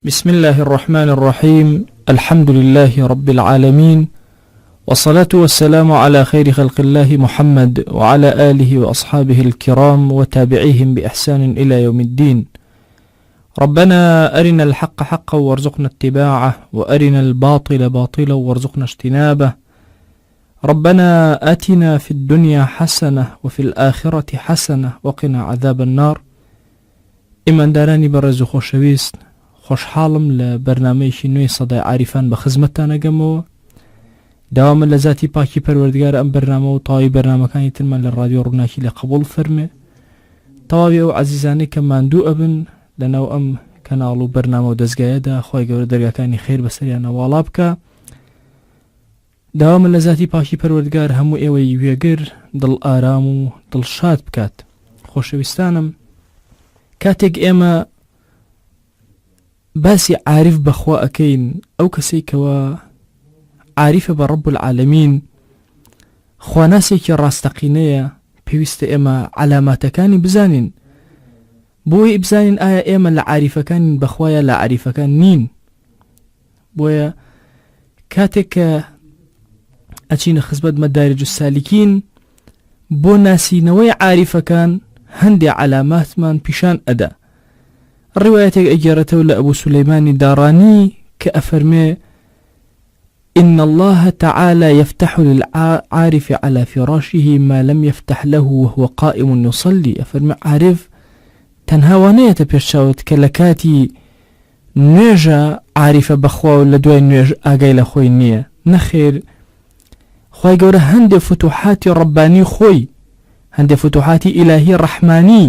بسم اللە الرحمن الرحیم الحمد للە رب العالمین والصلاة والسلام علی خیر خلق اللە محمد وعلی آله وأصحابه الكرام وتابعيهم بإحسان إلى يوم الدين ربنا أرنا الحق حقا وارزقنا اتباعه وأرنا الباطل باطلا وارزقنا اجتنابه ربنا آتنا في الدنيا حسنة وفي الآخرة حسنة وقنا عذاب النار ئیماندارانی بەڕێز و خۆشەویست خۆشحاڵم لە بەرنامەیەکی نوێی سەدای عاریفان بە خزمەتتان ئەگەمەوە داوامە لە زاتی پاکی پەروەردگار ئەم بەرنامە و تەواوی بەرنامەکانی ترمان لە ڕادیۆ ڕووناکی لە قبوڵ فەرمێ تەواوی ئەو عەزیزانەی کە ماندوو ئەبن لەناو ئەم کەناڵ و بەرنامە و دەزگایەدا خوای گەورە دەرگاکانی خێر بەسەریانە واڵا بکا داوامە لە زاتی پاکی پەروەردگار هەموو ئێوەی گوێگر دڵ ئارام و دڵشاد بکات خۆشەویستانم کاتێک ئێمە باسی عارف بەخوا ئەکەین ئەو کەسەی کەوا عاریفە بە ڕب العالمین خواناسێکی ڕاستەقینەیە پێویستە ئێمە عەلاماتەکانی بزانین بۆی بزانین ئایا ئێمە لە عاریفەکانین بەخوایە لە عاریفەکان نین بۆیە کاتێک کە ئەچینە خزمەت مەدارج السالکین بۆ ناسینەوەی عاریفەکان هەندێ عەلاماتمان پیشان ئەدا ڕیوایەتێک ئەگێڕێتەوە لە ئەبو سولەیمانی داڕانی کە ئەفەرمێ إن الله تعالى يفتح للعارف على فراشه ما لم يفتح له وهو قائم يصلي ئەفەرمێ عارف تەنها وانەیەتە پێش چاوت کە لە کاتی نوێژە عاریفە بەخوا و لە دوای نوێژ ئاگای لە خۆی نییە نەخێر خوای گەورە هەندێ فتوحاتی ڕەبانی خۆی هەندێ فتوحاتی ئیلاهی ڕەحمانی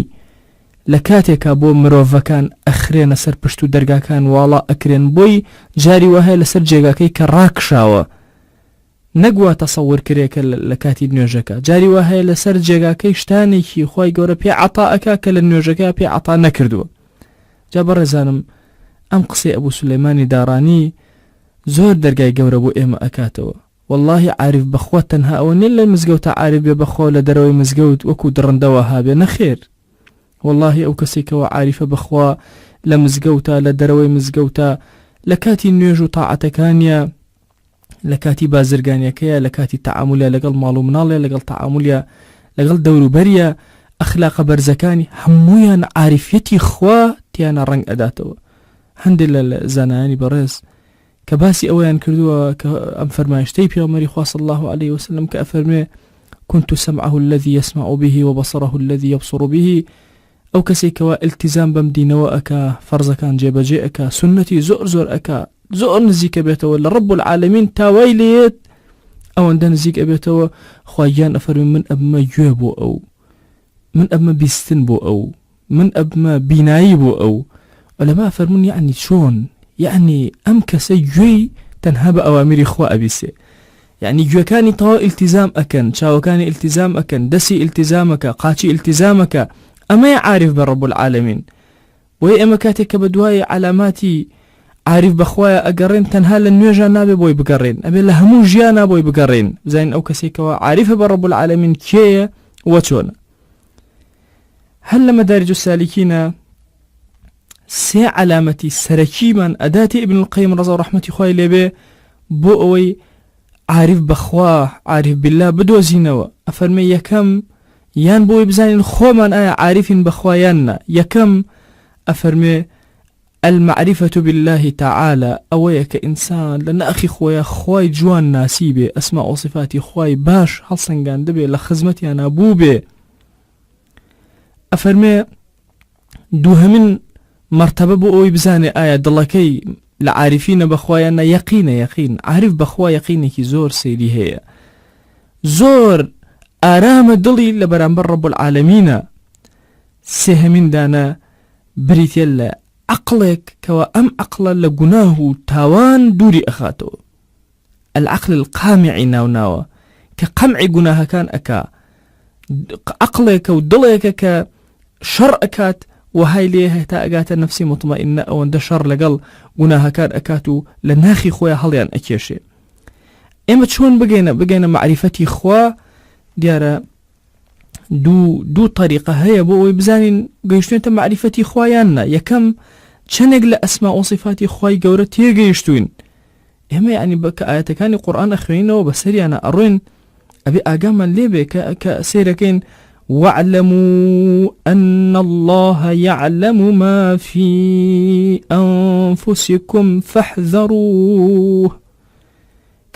لە کاتێکا بۆ مرۆڤەکان ئەخرێنە سەر پشت و دەرگاکان واڵا ئەکرێن بۆی جاری وەهایە لەسەر جێگاکەی کە ڕاکشاوە نەک وا تەسەور کرێ کە لە کاتی نوێژەکە جاری وا هەیە لەسەر جێگاکەی شتانێکی خوای گەورە پێ عەتا ئەکا کە لە نوێژەکە پێ عەتا نەکردووە جا بەڕێزانم ئەم قسەی ئەبوو سولەیمانی داڕانی زۆر دەرگای گەورە بۆ ئێمە ئەکاتەوە واللهی عارف بەخوا تەنها ئەوە نیە لە مزگەوتە عارف بێ بەخوا لە دەرەوەی مزگەوت وەکو دڕندەوە هابێ نەخێر وەڵاهی ئەو کەسەی کەوا عاریفە بەخوا لە مزگەوتا لە دەرەوەی مزگەوتا لە کاتی نوێژ و تاعەتەکانیا لە کاتی بازرگانیەکەیە لە کاتی تەعامولیا لەگەڵ ماڵ و مناڵیا لەگەڵ تەعامولیا لەگەڵ دەوروبەریە ئەخلاقە بەرزەکانی هەمویان عاریفیەتی خوا تیانە ڕەنگ ئەداتەوە هەندێک لە زانایانی بەڕێز کە باسی ئەوەیان کردووە کە ئەم فەرمایشتەی پێغەمبەری خوا صلی الله علیه وسلم کە ئەفەرموێ كنت سمعه الذي يسمع به وبصره الذي يبصر به ئەو کەسێک کەوا التزام بەم دینەوە ئەکا فەرزەکان جێبەجێ ئەکا سنەتی زۆر زۆر ئەکا زۆر نزیکە بێتەوە لە ڕب العالمین تاوای لێت ئەوەندە نزیک ئەبێتەوە خواگیان ئەفەرمی من ئەبمە گوێ بۆ ئەو من ئەبمە بیستن بۆ ئەو من ئەبمە بینایی بۆ ئەو. عولەما ئەفەرموون یەعنی چۆن؟ یەعنی ئەم کەسە گوێی تەنها بە ئەوامیری خوا ئەبیسێ یەعنی گوێکانی تەواو ئیلتیزام ئەکەن چاوەکانی ئیلتیزام ئەکەن دەسی ئیلتیزام ئەکا قاچی ئیلتیزام ئەکا ئەمەیە عارف بە ڕەب العالمین بۆیە ئێمە کاتێک کە بە دوای عەلاماتی عارف بەخوایە ئەگەڕێن تەنها لە نوێژا نابێ بۆی بگەڕێن ئەبێ لە هەموو ژیانا بۆی بگەڕێن بزانین ئەو کەسێکەوە عارفە بە ڕەب العالمین کێیە وە چۆنە هەر لە مەدارج السالکینە سێ عەلامەتی سەرەکیمان ئەداتی ابن القیم ڕەزا و ڕەحمەتی خوای لێبێ بۆ ئەوەی عارف بەخوا عارف بالله بدۆزینەوە ئەفەرمێ یەکەم یان بۆی بزانین خۆمان ئایا عارفین بەخوا یان نا یەکەم ئەفەرمێ المعرفة باللە تعالی ئەوەیە کە ئینسان لە ناخی خۆیا خوای جوان ناسیبێ ئەسماء و صفاتی خوای باش هەڵسەنگاندبێ لە خزمەتیانا بووبێ ئەفەرمێ دووهەمین مەرتەبە بۆ ئەوەی بزانێ ئایا دڵەکەی لە عارفینە بەخوایان نە یەقینە یەقین عارف بەخوا یەقینێکی زۆر سەیری هەیە زۆر ئارامە دڵی لە بەرامبەر ڕب العالمینە سێهەمین دانە بریتیە لە عەقڵێک کەوا ئەم عەقڵە لە گوناه و تاوان دووری ئەخاتەوە، العقل القامعی ناوناوە، کە قەمعی گوناهەکان ئەکا، عەقڵێکە و دڵێکە کە شەڕ ئەکات وەهای لێ هەتا ئەگاتە نەفسی مطمئنە ئەوەندە شەڕ لەگەڵ گوناهەکان ئەکات و لە ناخی خۆیان هەڵیان ئەکێشێ. ئێمە چۆن بگەینە بگەینە مەعریفەتی خوا دیارە دوو دوو تەریقە هەیە بۆ ئەوەی بزانین گەیشتێتە معریفەتی خوا یان نا یەکەم چەندێک لە ئەسما و سیفاتی خوای گەورە تێگەیشتوین ئێمە یعنی بە کە ئاەتەکانی قورئان ئەخوێنینەوە بەسەریانە ئەڕۆین ئەبێ ئاگامان لێبێ کە کە سەیرەکەین واعلموا أن الله يعلم ما في أنفسكم فاحذروه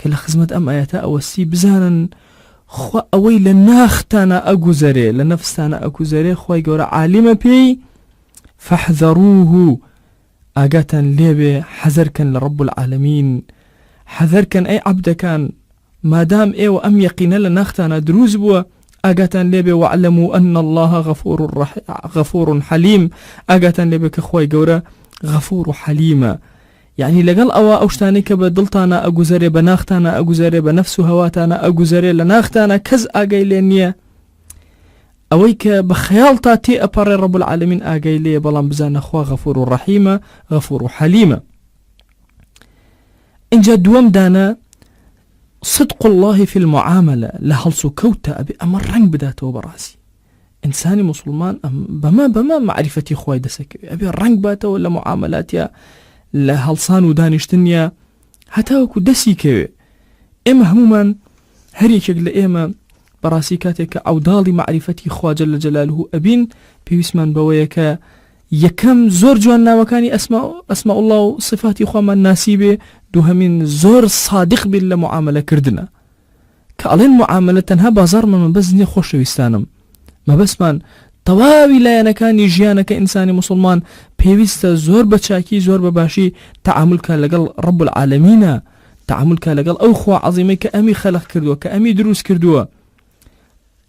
کە لە خزمەت ئەم ئاەتە ئەوەستی بزانن خوا ئەوەی لە ناختانە ئەگوزەرێ لە نەفستانە ئەگوزەرێ خوای گەورە عالیمە پێی فاحذروه ئاگاتان لێبێ حەزەر کەن لە رب العالمین حەزەر کەن ئەی عەبدەکان مادام ئێوە ئەم یەقینە لە ناختانا دروست بووە ئاگاتان لێبێ واعلموا ان اللە غفور غفور حلیم ئاگاتان لێبێ کە خوای گەورە غفور و حەلیمە یعنی لەگەڵ ئەوە ئەو شتانەی کە بە دڵتانە ئەگوزەرێ بە ناختانە ئەگوزەرێ بە نەفس و هەواتانە ئەگوزەرێ لە ناختانە کەس ئاگای لێ نییە ئەوەی کە بە خەیاڵتا تێ ئەپەڕێ رب العالمین ئاگای لێیە بەڵام بزانە خوا غەفور و ڕەحیمە غەفور و حەلیمە ئینجا دووەم دانە صدق الله في المعاملە لە هەڵس و کەوتە ئەبێ ئەمە ڕەنگ بداتەوە بەڕاستی ئینسانی مسلمان بەمە بەمە معرفەتی خوای دەسەکەوێ ئەبێ ڕەنگ باتەوە لە معاملاتیا لە هەڵسان و دانیشتنیا هەتاوەکو دەسی کەوێ ئێمە هەمومان هەر یەکێک لە ئێمە بەڕاستی کاتێک کە عەوداڵی مەعریفەتی خوا جل جلالە ئەبین پێویستمان بەوەیە کە یەکەم زۆر جوان ناوەکانی ئەسما ئەسما اللە و صفاتی خوامان ناسیبێ دووهەمین زۆر صادق بین لە معاملە کردنە کە ئەڵێن معاملە تەنها بازاڕمان مەبەست نییە خۆشەویستانم مەبەستمان تەواوی لایەنەکانی ژیانەکە ئینسانی موسڵمان پێویستە زۆر بە چاکی زۆر بە باشی تەعامول کا لەگەڵ ڕب العالمینە تەعامول کا لەگەڵ ئەو خوا عەزیمەی کە ئەمی خەلق کردووە کە ئەمی دروست کردووە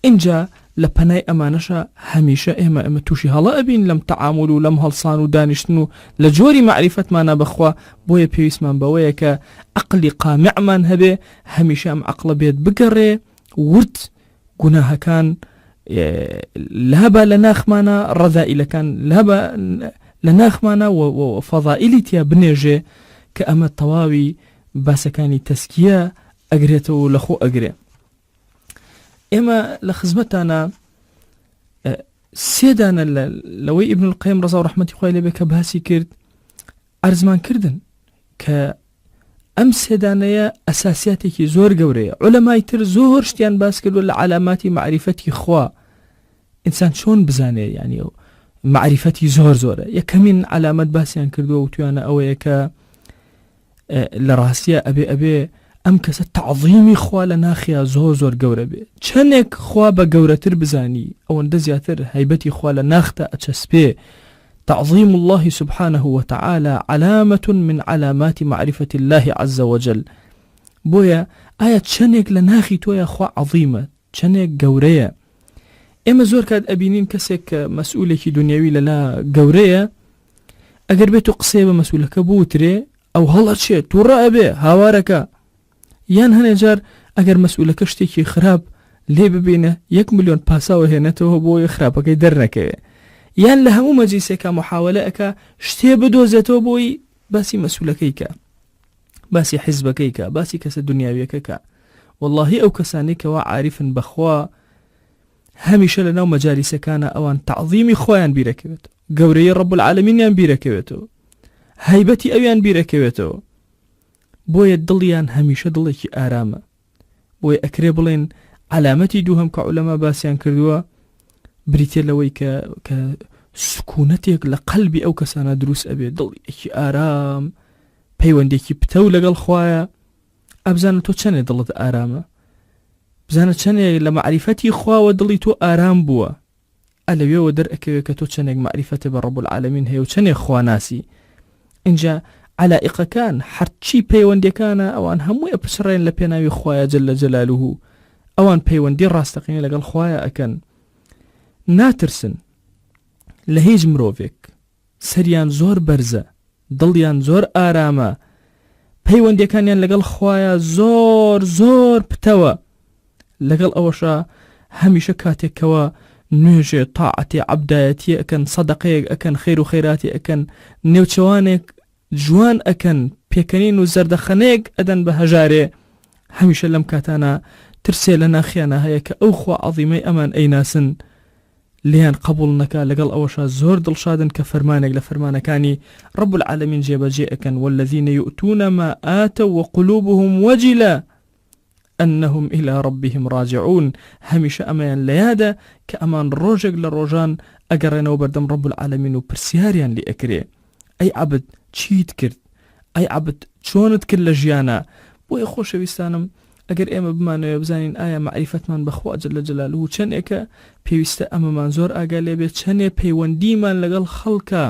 ئینجا لە پەنای ئەمانەشە هەمیشە ئێمە ئێمە تووشی هەڵە ئەبین لەم تەعامول و لەم هەڵسان و دانیشتن و لە جۆری مەعریفەتمانە بەخوا بۆیە پێویستمان بەوەیە کە عەقلی قامعمان هەبێ هەمیشە ئەم عەقڵە بێت بگەڕێ ورد گوناهەکان لابا لە ناخمانە ڕەزائیلەکان لابا لە ناخمانە و فەزائیلی تیا بنێژێ کە ئەمە تەواوی باسەکانی تەسکیە ئەگرێتەوە و لەخۆ ئەگرێ ئێمە لە خزمەتانە سێدانە لەوەی ئیبن القیم ڕەزا و ڕەحمەتی خوای لێبێ کە باسی کرد عەرزمان کردن کە ئەم سێدانەیە ئەساسیاتێکی زۆر گەورەیە عولەمای تر زۆر شتیان باس کردووە لە عەلاماتی مەعریفەتی خوا ئینسان چۆن بزانێ یعنی ئەو مەعریفەتی زۆر زۆرە یەکەمین عەلامەت باسیان کردووە وتویانە ئەوەیە کە لە ڕاستیە ئەبێ ئەبێ ئەم کەسە تەعظیمی خوا لە ناخیا زۆر زۆر گەورە بێ چەندێک خوا بە گەورەتر بزانی ئەوەندە زیاتر هەیبەتی خوا لە ناختا ئەچەسپێ تعظیم اللە سبحانە وتعالی علامە من علامات معرفە اللە عز وجل بۆیە ئایا چەندێک لە ناخی تۆیا خوا عەظیمە چەندێک گەورەیە ئێمە زۆر کات ئەبینین کەسێک کە مەسئولێکی دنیاوی لەلا گەورەیە ئەگەر بێت و قسەیە بە مەسئولەکە بوترێ ئەو هەڵەچێت تووڕە ئەبێ هاوارەکە یان هەنێ جار ئەگەر مەسئولەکە شتێکی خراپ لێ ببینە یەک ملیۆن پاساوە هێنێتەوە بۆی خراپەکەی دەرنەکەوێ یان لە هەموو مەجلیسێکا محاولە ئەکا شتێ بدۆزێتەوە بۆی باسی مەسئولەکەی کە باسی حیزبەکەی کە باسی کەسە دنیاویەکە کە واللهی ئەو کەسانەی کەوا عارفن بەخوا هەمیشە لە ناو مەجالیسەکانە ئەوان تعظیمی خۆیان بیرەکەوێت گەورەی ڕب العالمینیان بیرەکەوێتەوە هەیبەتی ئەویان بیرەکەوێتەوە بۆیە دڵیان هەمیشە دڵێکی ئارامە بۆیە ئەکرێ بڵێن عەلامەتی دووهەم کە عولەما باسیان کردووە بریتە لەوەی کە کە سکونەتێک لە قەلبی ئەو کەسانە دروست ئەبێ دڵێکی ئارام پەیوەندێکی پتەو لەگەڵ خوایە ئەبزانە تۆ چەنێ دڵت ئارامە بزانە چەنێ لە مەعریفەتی خواوە دڵی تۆ ئارام بووە ئە لەوێوە دەرئەکەوێ کە تۆ چەنێک مەعریفەتت بە رب العالمین هەیە و چەنێک خواناسی ئینجا عەلائیقەکان هەرچی پەیوەندیەکانە ئەوان هەمووی ئەپچڕێن لە پێناوی خوایە جل جلاله ئەوان پەیوەندی ڕاستەقینە لەگەڵ خوایە ئەکەن ناترسن لە هیچ مرۆڤێک سەریان زۆر بەرزە دڵیان زۆر ئارامە پەیوەندیەکانیان لەگەڵ خوایە زۆر زۆر پتەوە لەگەڵ ئەوەشا هەمیشە کاتێک کەوا نوێژێ تاعەتێ عەبدایەتیە ئەکەن سەدەقەیەک ئەکەن خێر و خێراتی ئەکەن نێوچەوانێک جوان ئەکەن پێکەنین و زەردەخەنەیەک ئەدەن بە هەژارێ هەمیشە لەم کاتانە ترسێ لە ناخیانە هەیە کە ئەو خوا عەزیمەی ئەمان ئەیناسن. لێیان قبوڵ نەکا لەگەڵ ئەوەشا زۆر دڵشادن کە فەرمانێک لە فەرمانەکانی رب العالمین جێبەجێ ئەکەن والذین یؤتون ما آتوا وقلوبهم وجلە انهم الی ربهم راجعون هەمیشە ئەمەیان لە یادە کە ئەمان ڕۆژێک لە ڕۆژان ئەگەڕێنەوە بەردەم رب العالمین و پرسیاریان لێ ئەکرێ ئەی عەبد چیت کرد ئەی عەبد چۆنت کرد لە ژیانا بۆیە خۆشەویستانم ئەگەر ئێمە بمانەوێ بزانین ئایا مەعریفەتمان بە خوا جل جلالە چەندێکە پێویستە ئەمەمان زۆر ئاگا لێ بێت چەندێ پەیوەندیمان لەگەڵ خەڵکە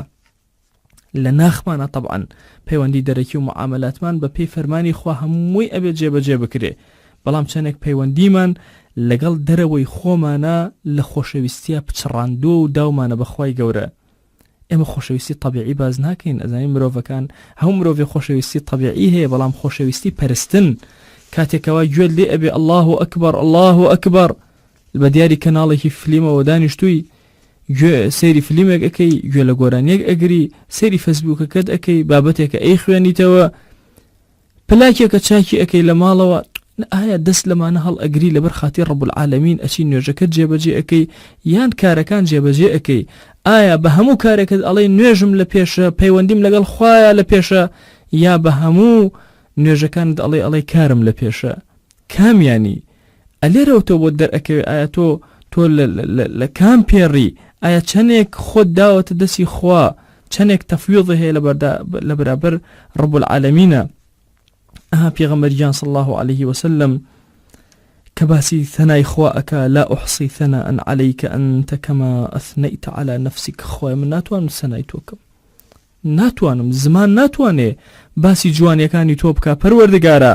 لە ناخمانە تەبعەن پەیوەندی دەرەکی و معاملاتمان بە پێی فەرمانی خوا هەمووی ئەبێت جێبەجێ بکرێ بەڵام چەندێک پەیوەندیمان لەگەڵ دەرەوەی خۆمانە لە خۆشەویستیە پچڕاندووە و داومانە بەخوای گەورە ئێمە خۆشەویستی تەبیعی باس ناکەین ئەزانین مرۆڤەکان هەموو مرۆڤێ خۆشەویستی تەبیعی هەیە بەڵام خۆشەویستی پەرستن کاتێکەوە گوێت لێ ئەبێ الله ئەکبەر الله ئەکبەر بە دیاری کەناڵێکی فلیمەوە دانیشتووی گوێ سەیری فلیمێک ئەەکەی گوێ لە گۆرانیەک ئەگری سەیری فەسبوکەکەت ئەەکەی بابەتێکە ئەی خوێنیتەوە پلاکێکە چاکی ئەکەی لە ماڵەوە ئایا دەست لەمانە هەڵ ئەگری لەبەر خاتری رب العالمین ئەچی نوێژەکەت جێبەجێ ئەکەی یان کارەکان جێبەجێ ئەکەی ئایا بە هەموو کارێکت ئەڵێی نوێژم لە پێشە پەیوەندیم لەگەڵ خوایە لە پێشە یا بە هەموو نوێژەکانت ئەڵێ ئەڵێ کارم لە پێشە کامیانی ئەلێرەوە تۆ بۆت دەرئەکەوێ ئایا تۆ تۆ لە کام پێڕی ئایا چەندێک خۆت داوەتە دەستی خوا چەندێک تەفویض هەیە لە بەرابەر رب العالمینە ئەها پێغەمبەر گیان صلی الله علیه وسلم کە باسی ثەنای خوا ئەکا لا احصی ثناء عليك انت كما اثنيت على نفسك خوای من ناتوانم سەنای تۆ کەم ناتوانم، زمان ناتوانێ باسی جوانیەکانی تۆ بکا پەروەردگارا،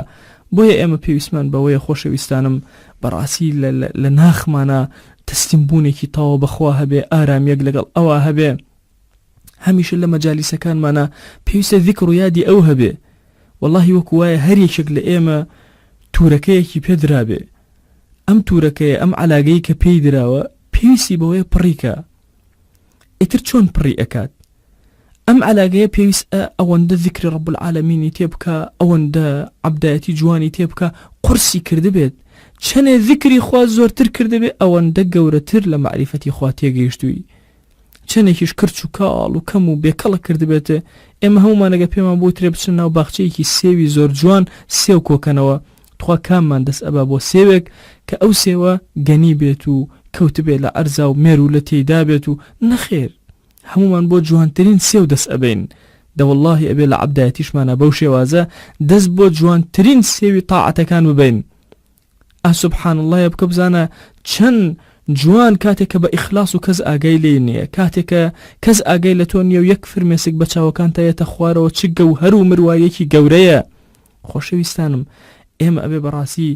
بۆیە ئێمە پێویستمان بەوەیە خۆشەویستانم بەڕاستی لە ناخمانا تەسلیم بوونێکی تەواو بەخوا هەبێ ئارامیەک لەگەڵ ئەوا هەبێ هەمیشە لە مەجالیسەکانمانا پێویستە ذیکر و یادی ئەو هەبێ وەڵاهی وەکو وایە هەر یەکێک لە ئێمە تورەکەیەکی پێ درابێ ئەم تورەکەیە ئەم عەلاگەی کە پێی دراوە پێویستی بەوەیە پڕیکا ئیتر چۆن پڕی ئەکات ئەم عەلاگەیە پێویست ە ئەوەندە زیکری رب العالمینی تێ بکا ئەوەندە عەبدایەتی جوانی تێ بکا قورسی کردبێت چەنێ زیکری خوا زۆرتر کردبێ ئەوەندە گەورەتر لە مەعریفەتی خوا تێگەیشتووی چەنێکیش کرچ و کاڵ و کەم و بێکەڵک کردبێت ئێمە هەموومان ئەگەر پێمان بوترێ بچنە ناو باخچەیەکی سێوی زۆر جوان سێو کۆکەنەوە تخوا کاممان دەست ئەبا بۆ سێوێک کە ئەو سێوە گەنی بێت و کەوتبێ لە عەرزا و مێروولە تێیدا بێت و نەخێر هەموومان بۆ جوانترین سێو دەست ئەبەین دەوەڵڵاهی ئەبێ لە عەبدایەتیشمانا بەو شێوازە دەست بۆ جوانترین سێوی تاعەتەکان ببەین ئا سبحان اللە یە بکە بزانە چەند جوان کاتێک کە بە ئیخلاص و کەس ئاگای لێی نییە کاتێک کە کەس ئاگای لە تۆ نییە و یەک فرمێسک بە چاوەکانتا یەتە خوارەوە چ گەوهەر و مرواریەکی گەورەیە خۆشەویستانم ئێمە ئەبێ بەڕاستی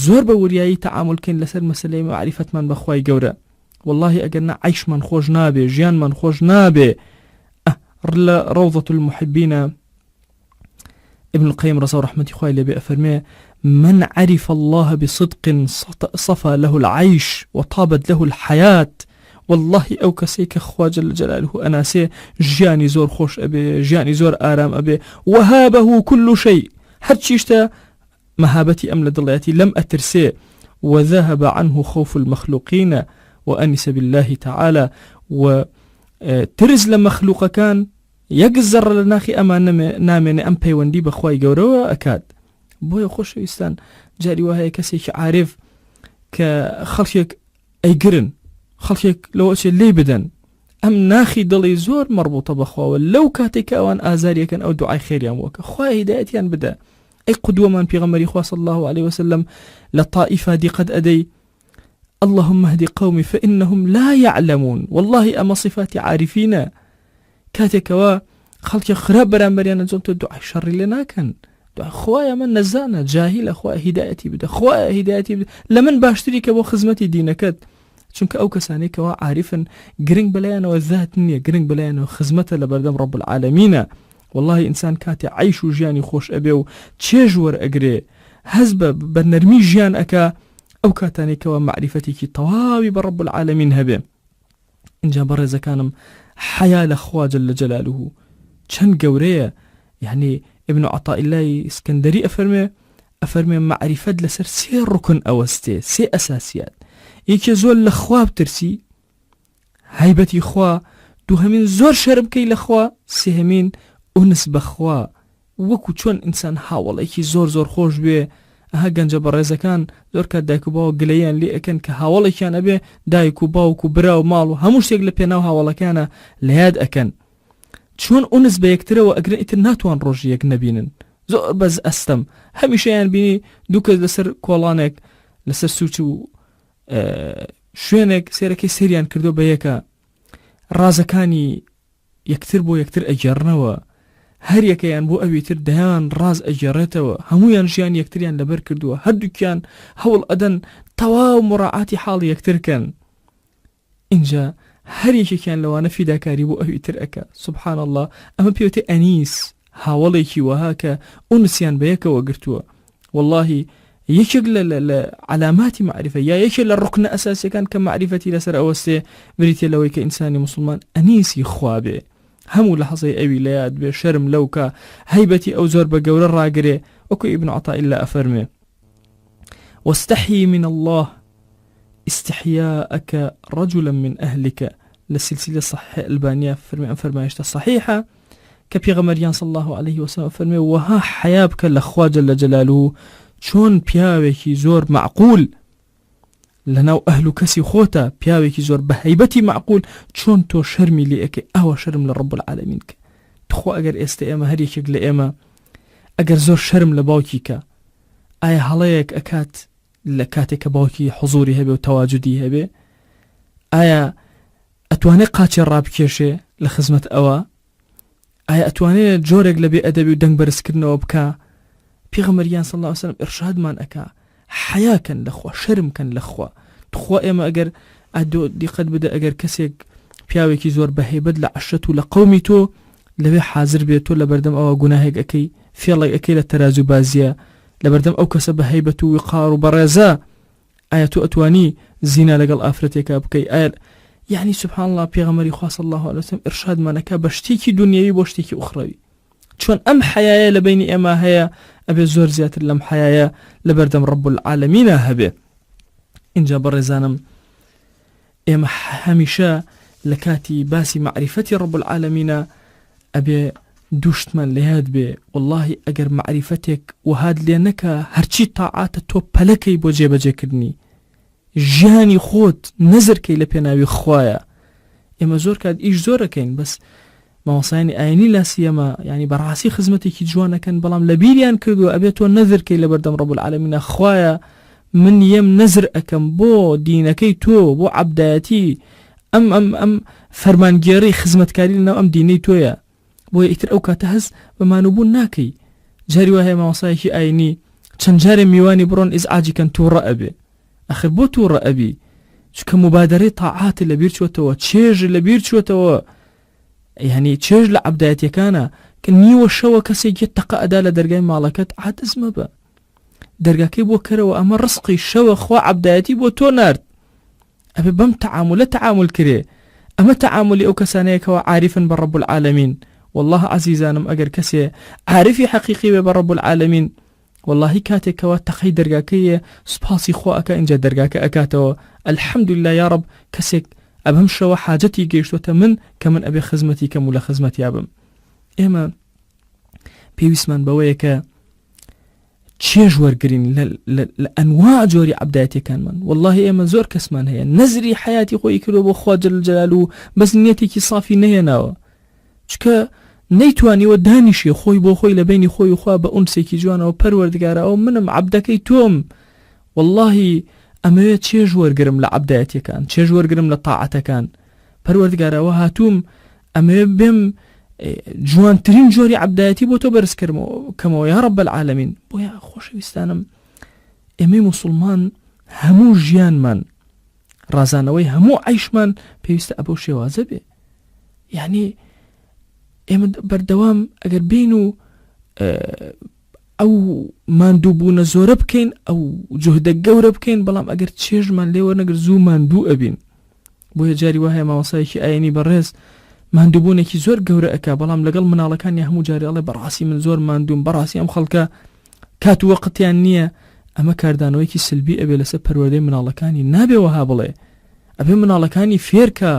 زۆر بە وریایی تەعامول کەین لەسەر مەسەلەی مەعریفەتمان بە خوای گەورە واللهی ئەگەر نا عەیشمان خۆش نابێ ژیانمان خۆش نابێ ئە لە ڕەوضة المحبینە ابن القيم ڕەزا و ڕەحمەتی خوای لێبێ ئەفەرمێ من عرف الله بصدق صفى له العيش وطابت له الحياة والله ئەو کەسەی کە خوا جل جلاله ئەناسێ ژیانی زۆر خۆش ئەبێ ژیانی زۆر ئارام ئەبێ وهابه كل شيء هەرچیشتە مەهابەتی ئەم لە دڵیەتی لەم ئەترسێ وذهب عنه خوف المخلوقين وأنس بالله تعالى و ترس لە مەخلوقەکان یەک زەڕە لە ناخی ئەمان نامێنێ ئەم پەیوەندی بە خوای گەورەوە ئەکات بۆیە خۆشەویستان جاری وا هەیە کەسێکی عارف کە خەڵکێک ئەیگرن خەڵکێک لەوە چێ لێی بدەن ئەم ناخی دڵی زۆر مەڕبوتە بەخواوە لەو کاتێک کە ئەوان ئازاریەکەن ئەو دوعای خێریان وەکە خوا هیدایەتیان بدە ئەی قدوەمان پێغەمبەری خوا صلی الله عليه وسلم لە طائفە دیقەت ئەدەی اللهم اهد قومي فإنهم لا يعلمون والله ئەمە صفاتی عارفینە کاتێکەوە خەڵکی خراپ بەرامبەریان ئەنجام تۆ دوعای شەڕی لێ ناکەن خوایە من نەزانە جاهیلە خوا هیدایەتی بدە خوایە هیدایەتی بدە لە من باشتری کە بۆ خزمەتی دینەکەت چونکە ئەو کەسانەی کەوا عارفن گرنگ بەلایەنەوە ذات نییە گرنگ بەلایەنەوە خزمەتە لە بەردەم ڕب العالمینە واللهی ئینسان کاتێ عیش و ژیانی خۆش ئەبێ و چێژ وەرئەگرێ هەست بە بە نەرمی ژیان ئەکا ئەو کاتانەی کەوا مەعریفەتێکی تەواوی بە ڕب العالمین هەبێ ئینجا بەڕێزەکانم حەیا لە خوا جل جلاله چەند گەورەیە یعنی ابن عطاء اللە اسکندری ئەفەرمێ ئەفەرمێ مەعریفەت لەسەر سێ ڕکن ئەوەستێ سێ ئەساسیات یەکێ زۆر لە خوا بترسی. هەیبەتی خوا، دووهەمین زۆر شەرم کەی لە خوا، سێهەمین ئونس بە خوا، وەکو چۆن ئینسان هاوەڵێکی زۆر زۆر خۆش بوێ، ئەها گەنجە بەڕێزەکان زۆر کات دایک و باوک گلەییان لێ ئەکەن کە هاوەڵێکیان ئەبێ، دایک و باوک و برا و ماڵ و هەموو شتێک لە پێناو هاوەڵەکەیانا لە یاد ئەکەن. چۆن ئونس بە یەکترەوە ئەگرن ئیتر ناتوان ڕۆژی یەک نەبینن. زۆر بەس ئەستەم هەمیشەیان بینی دوو کەس لەسەر کۆڵانێک لەسەر سوچ و شوێنێک سێرەکەی سەیریان کردو بە یەکە ڕازەکانی یەکتر بۆ یەکتر ئەگێڕنەوە، هەریەکەیان بۆ ئەوی تر دەیان ڕاز ئەگێڕێتەوە، هەموویان ژیانی یەکتریان لەبەر کردووە، هەردووکیان هەوڵ ئەدەن تەواو موڕاعاتی حاڵی یەکتر کەن، ئینجا هەر یەکێکیان لەوانە فیداکاری بۆ ئەوی تر ئەکا، سبحان اللە ئەمە پێوتێ ئەنیس، هاوەڵێکی وەها کە ئونسیان بەیەکەوە گرتووە، وەڵاهی یەکێک لە لە لە عەلاماتی مەعریفە یا یەکێک لە ڕوکنە ئەساسیەکان کە مەعریفەتی لەسەر ئەوەستێ بریتیە لەوەی کە ئینسانی موسڵمان ئەنیسی خوا بێ هەموو لەحزەی ئەوی لە یاد بێ شەرم لەو کا هەیبەتی ئەو زۆر بە گەورە ڕاگرێ وەکو ئیبن عەتاء اللە ئەفەرموێ واستحی من اللە استحیاءک رجلا من اهلک لە سلسلە صحیح البانیە فەرمی ئەم فەرمایشتە صحیحە کە پێغەمبەریان صلی الله علیه وسلم فەرمی وەها حیا بکە لە خوا جل جلاله چۆن پیاوێکی زۆر معقول لەناو ئەهل و کەسی خۆتە پیاوێکی زۆر بە هەیبەتی معقول چۆن تۆ شەرمی لێ ئەکەی ئەوە شەرم لە ڕب العالمین کە تخوا ئەگەر ئێستا ئێمە هەر یەکێک لە ئێمە ئەگەر زۆر شەرم لە باوکی کە ئایا هەڵەیەک ئەکات لە کاتێک کە باوکی حزوری هەبێ و تەواجودی هەبێ ئایا ئەتوانێ قاچێ ڕابکێشێ لە خزمەت ئەوە ئایا ئەتوانێ جۆرێک لە بێ ئەدەبی و دەنگ بەرزکردنەوە بکا پێغەمبەریان صلی الله علیه وسلم ئرشادمان ئەکا حیا کەن لە خوا شەرم کەن لە خوا تخوا ئێمە ئەگەر ئەدۆ دیقەت بدە ئەگەر کەسێک پیاوێکی زۆر بەهەیبەت لە عەشرەت و لە قەومی تۆ لەوێ حازر بێت تۆ لەبەردەم ئەوە گوناهێک ئەکەی فێڵێک ئەکەی لە تەرازوو بازیە لەبەردەم ئەو کەسە بە هەیبەت و وقار و بەڕێزە ئایا تۆ ئەتوانی زینا لەگەڵ ئافرەتێکا بکەی ئایا یعنی سبحان الله پێغەمبەری خوا صلی الله علیه وسلم ئرشادمان ئەکا بە شتێکی دنیاوی بۆ شتێکی ئوخرەوی چۆن ئەم حەیایە لە بینی ئێمە هەیە ئەبێ زۆر زیاتر لەم حەیایە لەبەردەم ڕب العالمینە هەبێ اینجا بەڕێزانم ئێمە هەمیشە لە کاتی باسی مەعریفەتی ڕب العالمینە ئەبێ دووشتمان لە یاد بێ واللهی ئەگەر مەعریفەتێک وەهات لێ نەکا هەرچی تاعاتە تۆ پەلەکەی بۆ جێبەجێکردنی ژیانی خۆت نەزر کەی لە پێناوی خوایە ئێمە زۆر کات ئیش زۆر ئەکەین بەس مامۆستایانی ئاینی لاسیەما یعنی بەڕاستی خزمەتێکی جوان ئەکەن بەڵام لە بیریان کردووە ئەبێت تۆ نەزر کەی لەبەردەم ڕەب العالمینە خوایە من یەم نەزر ئەکەم بۆ دینەکەی تۆ بۆ عەبدایەتی ئەم ئەم ئەم فەرمانگێڕی خزمەتکاری لەناو ئەم دینەی تۆیە بۆیە ئیتر ئەو کاتە هەست بە مانووبوون ناکەی جاری وا هەیە مامۆستایەکی ئاینی چەند جارێ میوانی بڕۆن ئیزعاجی کەن تووڕە ئەبێ ئەخر بۆ تووڕە ئەبی چونکە موبادەرەی تاعات لەبیر چۆتەوە چێژ لەبیر چۆتەوە یعنی چێژ لە عەبدایەتیەکانە کە نیوە شەوە کەسێک یە تەقە ئەدا لە دەرگای ماڵەکەت عادز مەبە دەرگاکەی بۆ کەرەوە ئەمە ڕسقی شەوە خوا عەبدایەتی بۆ تۆ نارد ئەبێ بەم تەعامولە تەعامول کرێ ئەمە تەعامولی ئەو کەسانەیە کەوا عاریفن بە ڕب العالمین والله عەزیزانم ئەگەر کەسێ عارفی حەقیقی بێ بە ڕب العالمین واللهی کاتێک کەوا تەقەی دەرگاکەیە سوپاسی خوا ئەکا ئینجا دەرگاکە ئەکاتەوە الحمدلله یا رب کەسێک ئەبم شەوە حاجەتی گەیشتۆتە من کە من ئەبێ خزمەتی کەم و لە خزمەتیا بم ئێمە پێویستمان بەوەیە کە چێژ وەرگین لە ئەنوا جۆری عەبدایەتیەکانمان واللهی ئێمە زۆر کەسمان هەیە نەزری حیاتی خۆی کردو بۆ خوا جل جلال و بەس نیەتێکی سافی نەهێناوە چکە نەیتوانیوە دانیشێ خۆی بۆ خۆی لە بینی خۆی و خوا بە ئونسێکی جوانەوە پەروەردگارە ئەو منم عەبدەکەی تۆم واللهی ئەمەوێت چێژ وەرگرم لە عەبدایەتیەکان چێژ وەرگرم لە تاعەتەکان پەروەردگارە ئەوە هاتووم ئەمەوێ بێم جوانترین جۆری عەبدایەتی بۆ تۆ بەرز کەمەوە یا رب العالمین بۆیە خۆشەویستانم ئێمەی موسڵمان هەموو ژیانمان ڕازانەوەی هەموو عیشمان پێویستە ئەبەو شێوازە بێ یعنی ئێمە بەردەوام ئەگەر بین و ئەو ماندووبوونە زۆرە بکەین ئەو جوهدە گەورە بکەین بەڵام ئەگەر چێژمان لێ وەرنەگر زوو ماندوو ئەبین بۆیە جاری وا هەیە مامۆستایەکی ئاینی بەڕێز ماندووبوونێکی زۆر گەورە ئەکا بەڵام لەگەڵ مناڵەکانی هەموو جارێ ئەڵێ بەڕاستی من زۆر ماندووم بەڕاستی ئەم خەڵکە کات و وەقتیان نییە ئەمە کاردانەوەیەکی سلبی ئەبێ لەسەر پەروەردەی مناڵەکانی نابێ وەها بڵێ ئەبێ مناڵەکانی فێرکە.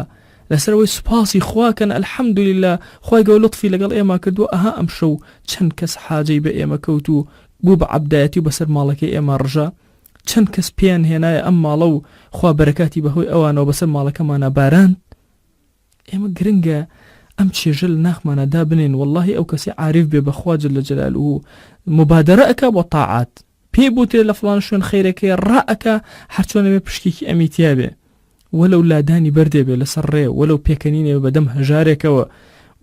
لەسەر ئەوەی سوپاسی خوا کەن الحمدللە خوای گەورە لوتفی لەگەڵ ئێمە کردووە ئەها ئەمشەو چەند کەس حاجەی بە ئێمە کەوت و بوو بە عەبدایەتی و بەسەر ماڵەکەی ئێمە ڕژا چەند کەس پێیان هێنایە ئەم ماڵە و خوا بەرەکاتی بەهۆی ئەوانەوە بەسەر ماڵەکەمانا باراند. ئێمە گرنگە ئەم چێژە لە ناخمانا دابنێین وەڵاهی ئەو کەسەی عاریف بێ بە خوا جل جلالە موبادەرە ئەکا بۆ تاعات پێی بوترێ لە فڵان شوێن خەیرەکەی ڕا ئەکا هەرچۆنە بێ پشکێکی ئەمی تیا بێ وەلەو لادانی بەردێ بێ لەسەر ڕێ وەلەو پێکەنینێ بێ بەدەم هەژارێکەوە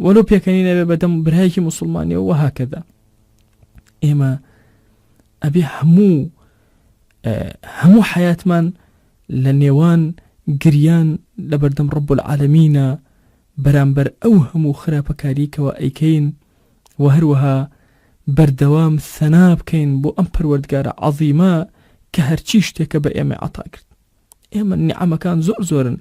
وەلەو پێکەنینێ بێ بەدەم برایەکی موسڵمانیەوە وهکذا ئێمە ئەبێ هەموو هەموو حیاتمان لە نێوان گریان لەبەردەم رب العالمینە بەرامبەر ئەو هەموو خراپەکاری کەوا ئەیکەین وە هەروەها بەردەوام ثەنا بکەین بۆ ئەم پەروەردگارە عەظیمە کە هەرچی شتێکە بە ئێمەی عەتا کرد ئێمە نیعەمەکان زۆر زۆرن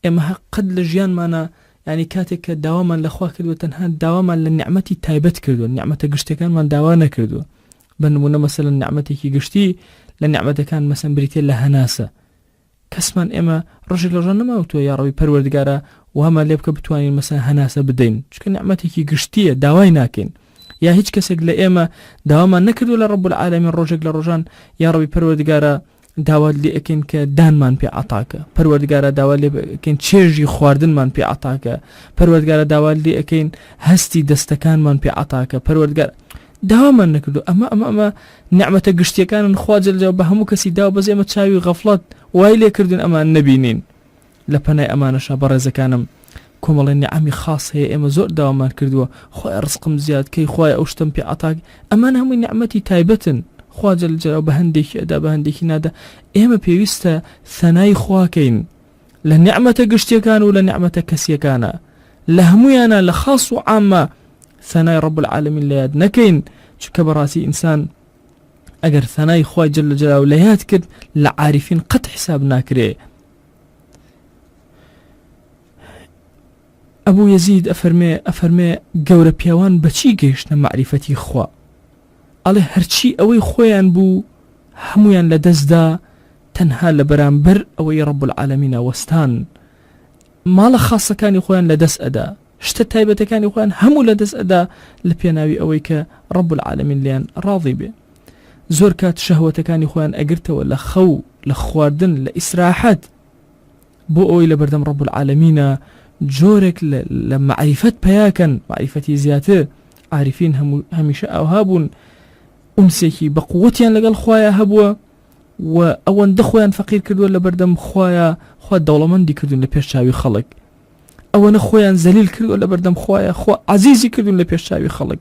ئێمە هە قەت لە ژیانمانا یانی کاتێک کە داوامان لە خوا کردووە تەنها داوامان لە نیعمەتی تایبەت کردووە نیعمەتە گشتەکانمان داوا نەکردووە بە نمونە مەسەلەن نیعمەتێکی گشتی لە نیعمەتەکان مەسەن بریتە لە هەناسە کەسمان ئێمە ڕۆژێک لە ڕۆژان نەماوتووە یا ڕەوی پەروەردگارە وامان لێ بکە بتوانین مەسەن هەناسە بدەین چونکە نیعمەتێکی گشتیە داوای ناکەین یا هیچ کەسێک لە ئێمە داوامان نەکردووە لە ڕب العالمین ڕۆژێک لە ڕۆژان یا ڕەوی پەروەردگارە داوات لێ ئەکەین کە دانمان پێ عەتاکە پەروەردگارا داوات لێ ئەکەین چێژی خواردنمان پێ عەتاکە پەروەردگارا داوات لێ ئەکەین هەستی دەستەکانمان پێ عەتاکە پەروەردگار داوامان نەکردو ئەمە ئەمە ئەمە نیعمەتە گشتیەکانن خوا جل جلاله بە هەموو کەسی داوە بەس ئێمە چاوی غەفڵەت وای لێ کردوین ئەمان نەبینین لە پەنای ئەمانەشا بەڕێزەکانم کۆمەڵێ نیعەمی خاص هەیە ئێمە زۆر داوامان کردووە خوایە ڕزقم زیاد کەی خوایە ئەو شتەم پێ عەتا ئەمانە هەمووی نیعمەتی تایبەتن خوا جل جلاله بە هەندێکی ئەدا بە هەندێکی نادا ئێمە پێویستە ثەنای خواکەین لە نیعمەتە گشتیەکان و لە نیعمەتە کەسیەکانە لە هەمویانە لە خاص و عامە ثەنای رب العالمین لە یاد نەکەین چونکە بەڕاستی ئینسان ئەگەر ثەنای خوای جل جلاله لە یاد کرد لە عارفین قەت حساب ناکرێ ئەبوو یەزید ئەفەرمێ ئەفەرمێ گەورە پیاوان بەچی گەیشتنە مەعریفەتی خوا ئەڵێ هەرچی ئەوەی خۆیان بوو هەمویان لە دەستدا تەنها لە بەرامبەر ئەوەی ڕب العالمینە وەستان ماڵە خاصەکانی خۆیان لە دەست ئەدا شتە تایبەتەکانی خۆیان هەموو لە دەست ئەدا لە پێناوی ئەوەی کە ڕب العالمین لێیان ڕاضی بێ زۆر کات شەهوەتەکانی خۆیان ئەگرتەوە لە خەو لە خواردن لە ئیسراحەت بۆ ئەوەی لە بەردەم ڕب العالمینە جۆرێک لە مەعریفەت پیاکەن مەعریفەتی زیاتر عارفین هەموو هەمیشە ئاوها بوون ئونسێکی بە قوتیان لەگەڵ خوایە هەبووە و ئەوەندە خۆیان فەقیر کردووە لە بەردەم خوایە خوا دەوڵەمەندی کردوون لە پێش چاوی خەڵک ئەوەنە خۆیان زەلیل کردووە لە بەردەم خوایە خوا عەزیزی کردوون لە پێش چاوی خەڵک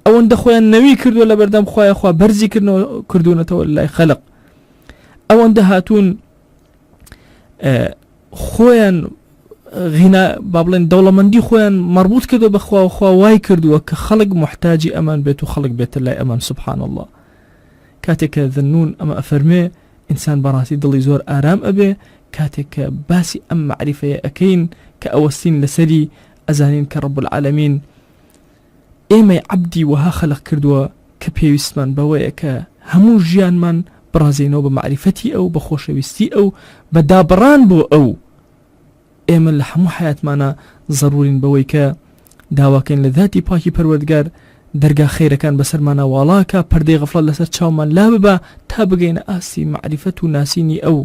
ئەوەندە خۆیان نەوی کردووە لە بەردەم خوایە خوا بەرزی کردنەوە کردوونەتەوە لای خەلق ئەوەندە هاتوون خۆیان غینا با بڵێن دەوڵەمەندی خۆیان مەربوط کردو بەخوا و خوا وای کردووە کە خەڵک محتاجی ئەمان بێت و خەڵک بێتە لای ئەمان سبحان الله کاتێک کە ذنون ئەمە ئەفەرمێ ئینسان بەڕاستی دڵی زۆر ئارام ئەبێ کاتێک کە باسی ئەم مەعریفەیە ئەکەین کە ئەوەستین لەسەری ئەزانین کە رب العالمین ئێمەی عەبدی وەها خەلق کردووە کە پێویستمان بەوەیە کە هەموو ژیانمان بڕازێینەوە بە مەعریفەتی ئەو بە خۆشەویستی ئەو بە دابڕان بۆ ئەو ئێمە لە هەموو حەیاتمانا زەرورین بەوەی کە داواکەین لە ذاتی پاکی پەروەردگار دەرگا خەیرەکان بەسەرمانا واڵا کا پەردەی غەفڵەت لەسەر چاومان لاببا تا بگەینە ئاستی مەعریفەت و ناسینی ئەو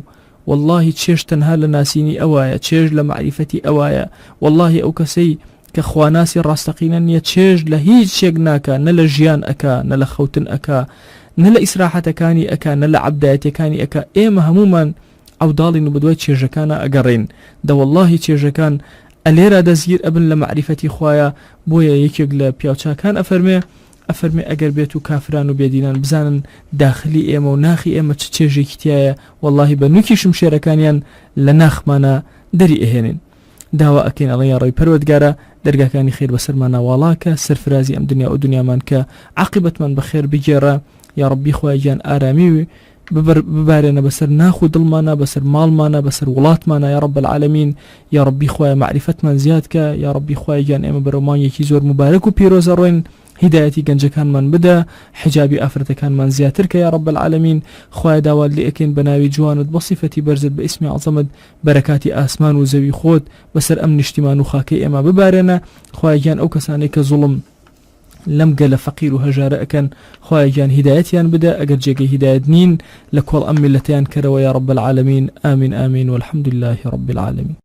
وەڵڵاهی چێژ تەنها لە ناسینی ئەوایە چێژ لە مەعریفەتی ئەوایە وەڵڵاهی ئەو کەسەی کە خواناسی ڕاستەقینە نییە چێژ لە هیچ شێک ناکا نە لە ژیان ئەکا نە لە خەوتن ئەکا نە لە ئیسراحەتەکانی ئەکا نە لە عەبدایەتیەکانی ئەکا ئێمە هەموومان عەوداڵین و بەدوای چێژەکانا ئەگەڕێین دەوەڵڵاهی چێژەکان ئەلێرا دەستگیر ئەبن لە مەعریفەتی خوایە بۆیە یەکێک لە پیاوچاکان ئەفەرمێ ئەفەرمێ ئەگەر بێت و کافران و بێدینان بزانن داخلی ئێمە و ناخی ئێمە چ چێژێکی تیایە وەڵڵاهی بە نوکی شمشێرەکانیان لە ناخمانا دەری ئەهێنین داوا ئەکەین ئەڵێن یا ڕەبی پەروەردگارا دەرگاکانی خێر بەسەرمانا واڵا کە سەرفرازی ئەم دنیا و دنیامان کە عاقیبەتمان بەخێر بگێڕە یا ڕەبی خوایە گیان ئارامی و ببارێنە بەسەر ناخ و دڵمانا بەسەر ماڵمانا بەسەر وڵاتمانا یا رب العالمین یا ڕەبی خوایە مەعریفەتمان زیاد کە یا ڕەبی خوایە گیان ئێمە بەرەو مانگێکی زۆر موبارەک و پیرۆز ئەڕۆین. هیدایەتی گەنجەکانمان بدە حیجابی ئافرەتەکانمان زیاتر کە یا رب العالمین خوایە داوات لێ ئەکەین بە ناوی جوانت بە سیفەتی بەرزت بە ئیسمی عەزەمت بەرەکاتی ئاسمان و زەوی خۆت بەسەر ئەم نیشتیمان و خاکەی ئێمە ببارێنە خوایە گیان ئەو کەسانەی کە زوڵم لەم گەلە فەقیر و هەژارە ئەکەن خوایە گیان هیدایەتیان بدە ئەگەر جێگەی هیدایەت نین لە کۆڵ ئەم میللەتەیان کەرەوە یا رب العالمین آمین آمین والحمد لله رب العالمین.